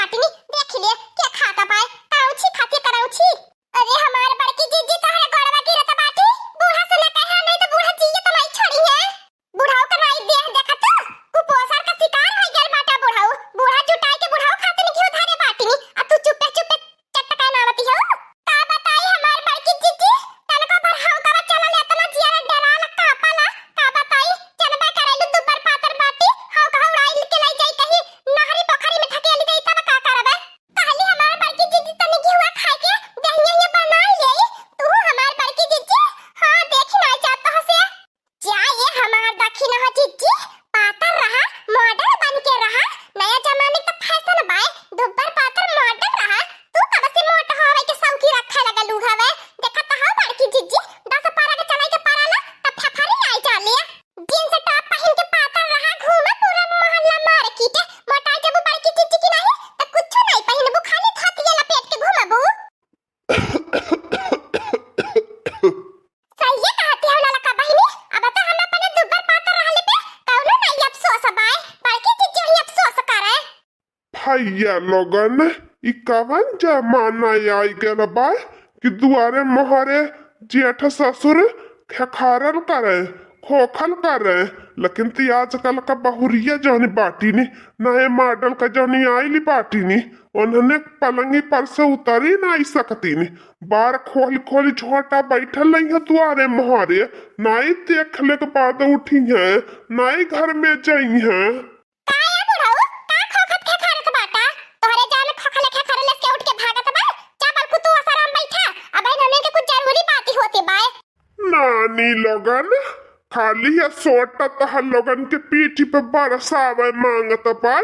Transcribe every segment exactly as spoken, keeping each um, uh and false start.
काटनी, देख ले, के खाता बाय, करौछी खाती करौछी। अरे हमार बड़की जीजी, तोहरे गोड़वा गिरत बाटी, बूढ़ा से न कहे, नहीं तो बूढ़ा जियत नहीं छोड़ी है। बुढ़ऊ के नाई देह देखत, कुपोषण का शिकार हो गल बाटा बुढ़ऊ। बूढ़ा जुटाई के बुढ़ऊ खातिर घिउ धरे बाटी, आ तू चुप्पे चुप्पे चटकाए नावती हो। का बताई हमार बड़की जीजी, तनको भर हौकवा चलल, एतना जियरा डेराला, कांपला। का बताई, जनबे करेलू दुब्बर पातर बाटी, हौकवा उड़ाई के लई जाई कहीं नहरी पोखरी में ढकेल देई, तब का करबे? कहली हमार बड़की जीजी तनी घिउवा खाए के देहिया ये बनाई लेई, तू हमार बड़की जीजी, हाँ, देखी ना जात हसे। जा ये हमार दखिनहा जीजी, पातर रहा, मॉडल बन के रहा, नया जमाने का फैशन बाय, दुब्बर पातर मॉडल रहा। तू कब से मोट होवे के सौकी रखे लगलू हवे? देखत हो बड़की जीजी, दस पारा के चलाई के पाराला, त फेफरी आई जाले। जींस टॉप पहिन के पातर रहा, घूमे पूरा मोहल्ला मार्केट, मोटा जब बड़की जीजी की नहीं, त कुछो नहीं पहिनबू, खाली धोतिया लपेट के घूमबू। सहिए कहती हो ललका बहिनी, अब तो हम अपने दुब्बर पातर रहले पे कौनो नहीं अफसोस बाय, बड़की जीजी ही अफसोस करे। भैया लोगन, ई कवन जमाना आई गल बा कि दुआरे मोहरे जेठ ससुर खेखारल करे, खोखल करे, लेकिन ती आजकल का बहुरिया जौनी बाटी नी, नए मॉडल का जौनी आइली बाटी नी, उन्हने पलंगी पर से उतरी नाई सकती नी। बार खोल खोल झोटा बैठल नहीं है दुआरे मोहरे, नाई देखले के बाद उठी है, नाई घर में जाई है। का ए बुढ़ऊ, का खोखत खेखारत बाटा? तोहरे जान खोखले खेखारले से उठ के भागत बा? जा बलकू तू आसाराम बैठा, अब हमने के कुछ जरूरी बात ही होती बाय। नानी लोगन, खाली है सोटा तोहर लोगन के पीठी पे बरसावे मांगत बा,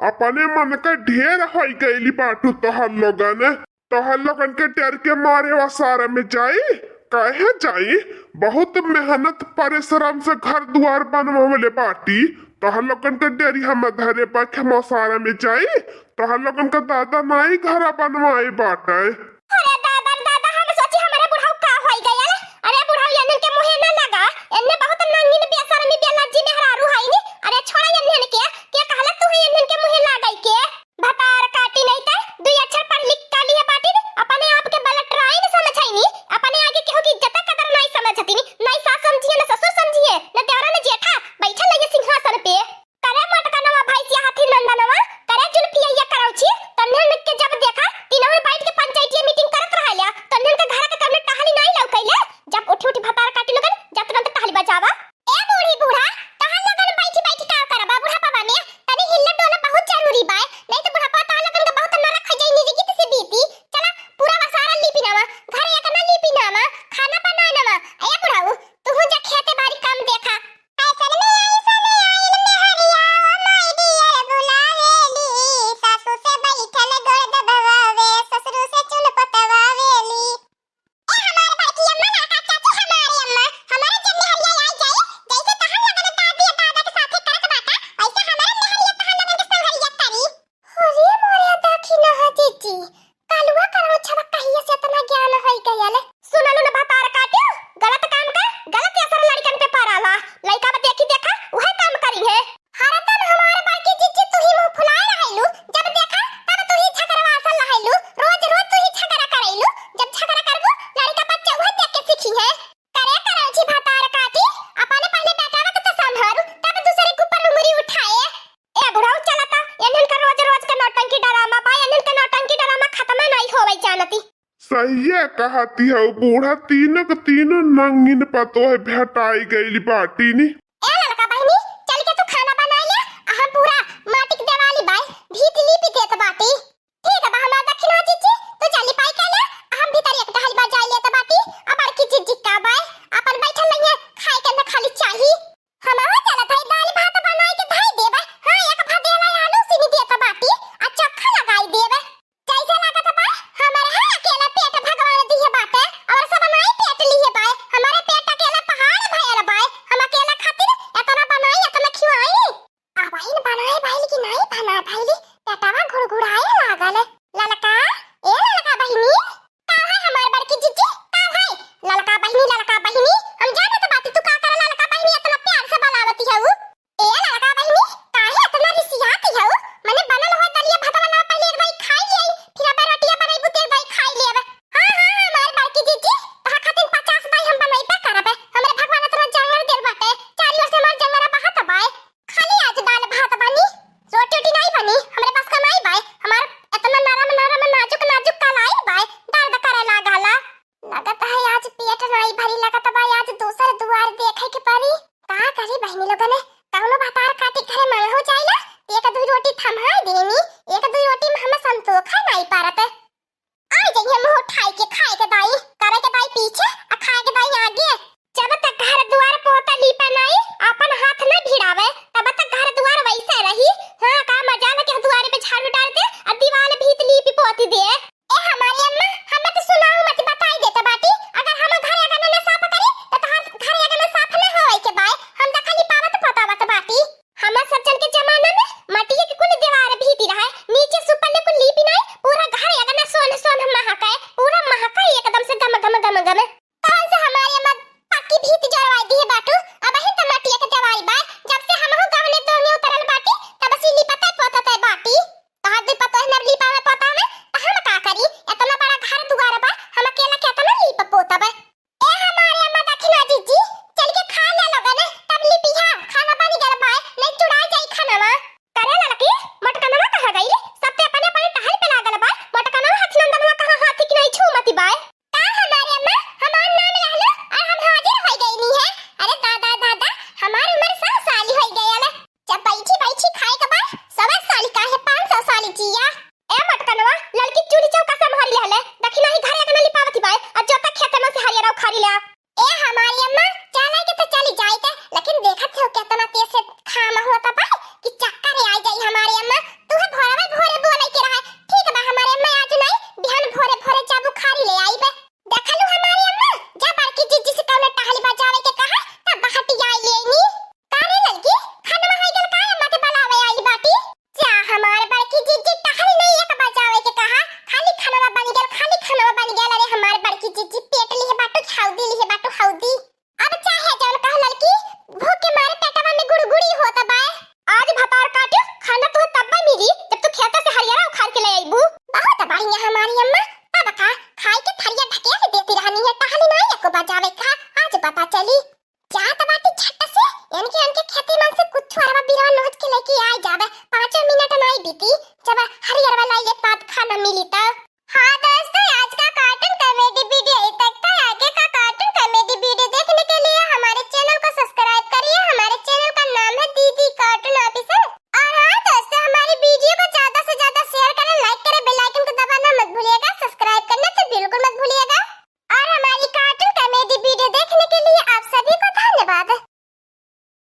अपने मन के ढेर होई गइली बाटू तोहर लोगन। तोहर लोगन के डर के मारे वा सारा में जाई, काहे जाई? बहुत मेहनत परिश्रम से घर दुआर बनवले बाटी, तोहर लोगन के डेरी हम धरे बा खेमो सारा में जाई, तोहर लोगन के दादा नाई घरा बनवाए बाटे। अरे दादा रे दादा, हम सोची हमारे बुढ़ऊ का होई गयल। अरे बुढ़ऊ, एन्हन के मुँहे ना लगा, एन्हन बहुत नंगिन बेशरमी बेलज्जी मेहरारू हईनी। अरे छोड़ा एन्हन के, के कहला तू है एन्हन के मुँहे लागई के? भतार काटी नहीं ते, दुई अक्षर पढ़ लिख का लिए बाटी, अपने आप के बलटराइन समझाइनी, अपने आगे केहू की इज्जत कदर नहीं समझती, नहीं सास समझिए, न ससुर समझिए, न देवरा, न जेठा, बैठल रहिए सिंहासन पे। करे मोटकनवा भैंसिया हाथी नंदनवा, करे जुल्फिया ये करौछी, तन्हन के जब देखा, तीनों बैठ के पंचायती मीटिंग करत रहल्या, तन्हन के घर के कमरे टहली नहीं लौकैले, जब उठी उठी भतार काटी लोगन, जा तुरंत टहली बजावा। ए बूढ़ी बूढ़ा, तोहन लोगन बैठी बैठी का करबा बुढ़ापा में? तनी हिलना डोलना बहुत जरूरी बा, नहीं तो बुढ़ापा तोहन लोगन के बहुत नरक हो जाई, निरगित से बीती। चला, पूरा वसारा लीपी नावा, घर एक ना लीपी नावा, खाना बना नावा। ए बुढ़ऊ, तू जा खेते बाड़ी काम देखा। फैशन में आई सने आइल मेहरिया, ओ माय डियर बुलावेली, सासू से बैठल गोड़ दबवावे, ससुरू से चुल पतवावेली। ए हमार बड़की अम्मा, लड़का चाची, हमारी अम्मा, हमारे जब मेहरिया आई जाई, जैसे तहन लगन दादी दादा के साथे करत बाटा, वैसे हमारे मेहरिया तहन लगन के संघरिया करी। अरे मोरे दखिनहा जीजी, कलुआ करौछवा कहिए से इतना ज्ञान होई गयल। सुनलू न भतार काटियो, गलत काम का गलत असर लड़कन पे पड़ाला। लड़का में देखी देखा उहे काम करी है। हरदम हमार बड़की जीजी तू ही मुंह फुलाए रहलू, जब देखा तब तू ही झगड़वा असल रहलू, रोज रोज तू ही झगड़ा करैलू। जब झगड़ा करबू लड़का बच्चा उहे देख के सीखी है। करे करौछी भतार काटी, अपने पहले बेटावा के तो संभारू, तब दूसरे के ऊपर उंगली उठाए। ए बुढ़ऊ चला ता, एन्हन का रोज रोज के नौटंकी डरामा बा, एन्हन का नौटंकी डरामा खत्म नहीं होवे जानती। सहिए कहती हऊ बूढ़ा, तीनों के तीनों नंगिन पतोह भेटाई गइली बाटी नी। ए ललका बहिनी, चल के तू खाना बनाई ले, आ हम पूरा माटी के देवाली बाय भीत लीपी देत बाटी। ठीक बा हमार दखिनहा जीजी, तू चली पाई के ले, आ हम भीतर एक टहल बा जाई लेत बाटी, आ बड़की जीजी का बाय, अपन बैठल नहीं है, खाए के न खाली चाही। हमहू चलत हई, दाल भात बनाई के धई देब। हाँ, एक भदेला आलू सीनी देत बाटी, आ चोखा लगाई देब। जैसे लागत बा, हमरे है अकेला पेट भगवान दिहे बाटे, और सब नाई पेट लिहे बाय। हमारे पेट अकेला पहाड़ भयल बाय। हम अकेला खातिर एतना बनाई, एतना खिवाई। आ बहिन, बनाए भइल कि नाई बना भइल, पेटवा घुड़घुड़ाए लागल। ललका, ए ललका बहिनी, का है हमार बड़की जीजी, का है? ललका बहिनी, ललका बहिनी, हम जानत बाटी तू का करे ललका बहिनी इतना प्यार से बुलावती हऊ। ए ललका बहिनी, काहे इतना रिसियाती हऊ? मने बनल होए दलिया भतवा ना पहले एक बारी आ दीवाल भीत लीपी पोती दे। ए हमारी अम्मा, हम तो सुनाऊ मत बताई देत बाटी। अगर हम घर अगर न साफ करी, त तहार घर अगर न साफ न होए के बाय। हम देखा लिपावत पोतावत बाटी। हमार सब जन के जमाना में मटिया के कुल दीवार भीती रहे, नीचे से ऊपर ले कुल लीपी नहीं, पूरा घर अगर न सोन सोन महके, पूरा महके एकदम से गम गम गम गम। कौन से हमारी अम्मा पक्की भीत जरवाई दिए बाटू? अबहिन त मटिया के देवाल बा। जब से हमहू गवने दोने उतरल बाटी, तब से लिपते पोतते बाटी। तहार दुई पतोह न लिपावे पोतावे, त हम का करी? इतना बड़ा घर दुआर बा, हम अकेला केतना लीप पोतब? ए हमारी अम्मा दक्षिणा जीजी, चल के खा ले लोगन, तब लिपिहा, खाना बन गल बा, नहीं चुरा जाई खानावा। करे ललकी, मोटकनवा कहाँ गई? सब ते अपने अपने टहल पे लागल बा, मोटकनवा हथनंदनवा कहाँ हाथी की नहीं छू मती बा। का हमारे अम्मा, हमार नाम लहलो और हम हाजिर होई गईनी है। अरे दादा, दादा, हमार उम्र सौ साल होई गयल। जब बैठी बैठी खाए के बाद सौ साल काहे, पाँच सौ साल जिया। ए मटकनवा, ललकी चूल्ही चौका संभारी लहले, दखिना ही घरे अगना लिपावती बाय, और जोता खेत में से हरियरा उखाड़ी ले आ। ए हमारी अम्मा, चले के तो चली जाए के, लेकिन देखत हो कितना तेज से घाम होता बा कि चक्कर आ जाई हमारी अम्मा। तू है भोरवे भोरे बोले के रहा, ठीक बा हमारी अम्मा, आज नहीं, बिहान भोरे भोरे जब उखाड़ी ले आई बे। देखलू हमारी अम्मा, जब बड़की जीजी से कौनो टहली बजावे के कहा, तब बहटी आई लेनी। का रे ललकी, खानवा होई गल का, अम्मा के बुलावे आई बाटी? जा हमार बड़की जीजी, टहली नहीं एक बजावे के कहा, खाली खानवा बन गल, खाली खानवा बन गल। अरे हमार बड़की जीजी, पेट लिहे बाटू, हौदी लिहे बाटू, हौदी। अब चाहे जौन कह ललकी, भूख के मारे पेटवा में गुड़गुड़ी होत बा। आज भतार काटियो, खाना तुहे तब्बे मिली, जब तू खेते से हरियरा उखाड़ के ले अइबू। बहुत बढ़िया हमारी अम्मा, तब का, खाई के थरिया ढकेल देती रहनी है, टहली नाई एको बजावे का, आज पता चली। जात बाटी झट से, इनके, इनके खेती मन से कुछ अरवा बिरवा नोच के लेके आ जावे, पाँचों मिनट नाई बीती, जब हरियरवा लाई एक बात खाना मिली तब।